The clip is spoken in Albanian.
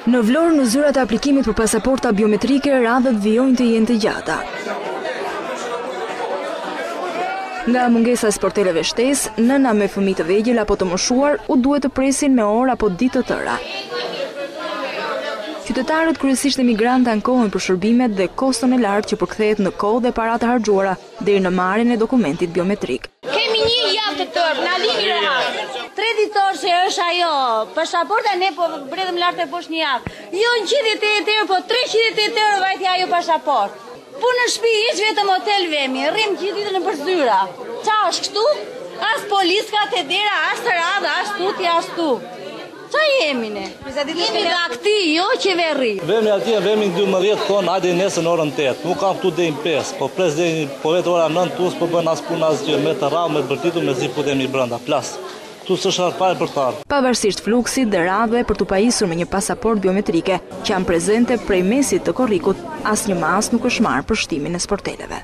Në Vlorë, në zyrat e aplikimit për pasaporta biometrike, radhët vijojnë të jenë të gjata. Nga mungesa e sporteleve shtesë, nëna me fëmijë të vegjël apo të moshuar u duhet të presin me orë apo ditë të tëra. Qytetarët kryesisht emigrantë ankohen për shërbimet dhe koston e lartë që përkthehet në kohë dhe para të harxhuara deri në marrjen e dokumentit biometrik. Kemi një javë të tërë, na lini rehat. Tre ditorë është ajo pasaporta, ne po bredhëm lart e poshtë një javë. Jo 180 euro, po 380 euro vajti ajo pasaportë. Po në shtëpi hiç vetëm hotel vemi, rrim gjithë ditën nëpër zyra. Ça është kështu? As policë ka te dera, as radhë, as tutje, as tu. Ça jemi ne? Jemi vakti, jo qeveri. Vemi atje, vemi në 12, thonë, hajde nesër në orën 8. Nuk kam këtu deri në 5, po pres deri po vetë ora 9, tu s'po bën as punë as gjë, me të radhë, me të bërtitur, mezi futemi brenda, plas. Këtu s'është radhë fare për të ardhur. Pavarësisht fluksit dhe radhëve për t'u pajisur me një pasaportë biometrike, që janë prezente prej mesit të korrikut, asnjë masë nuk është marrë për shtimin e sporteleve.